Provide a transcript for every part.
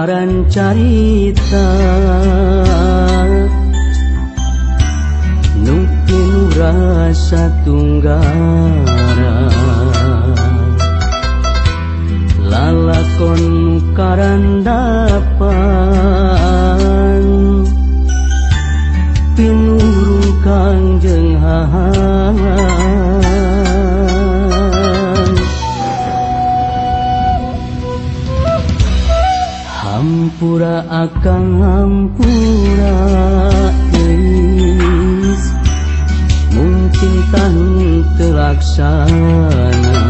Lembaran carita nu pinuh rasa tunggara, lalakon nu karandapan pinuh rungkang jeung hahalan. Hampura akang hampura geus, mungkin tan telaksana.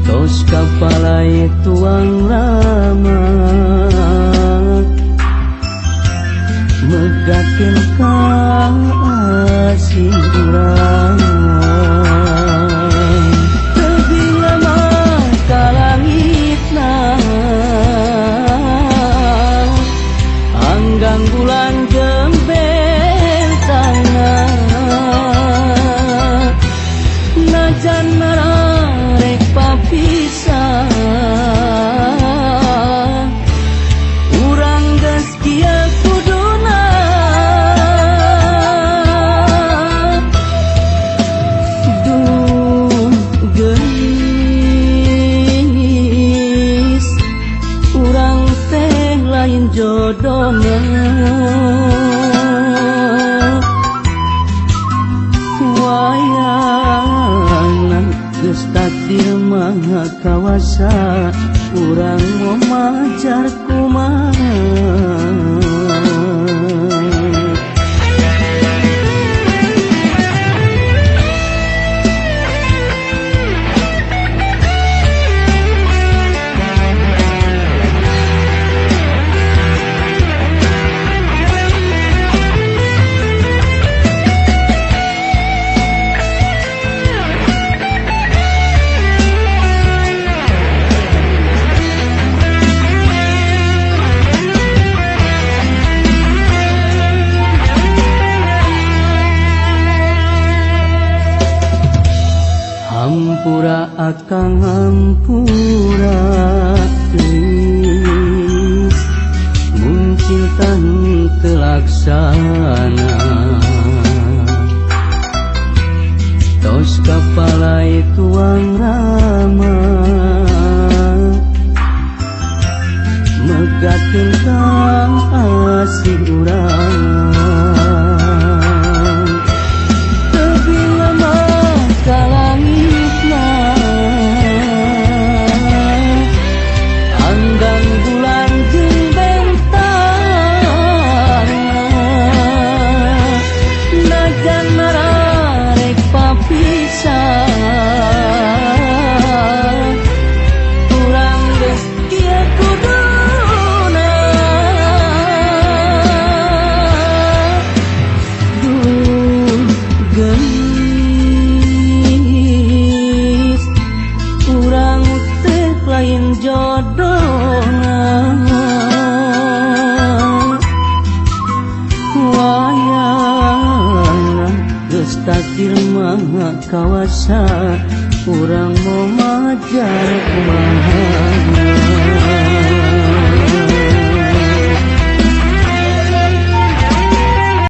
Tos kapalai tuang lama megakeun ka asih urang. Anggang bulan jeung bentangna, najan mararek papisah, urang geus kieu kuduna. Duh geulis, urang teh lain jodohna. Wayahna geus takdir maha kawasa, urang momajar kumaha. Hampura akang hampura geus, mun cinta telaksana. Tos kapalai tuang rama megakeun ka asih urang. Anggang bulan jeung bentangna, najan mararek papisah, urang geus kieu kuduna. Duh geulis, urang teh lain jodohna. Wayahna geus takdir maha kawasa, urang momajar kumaha.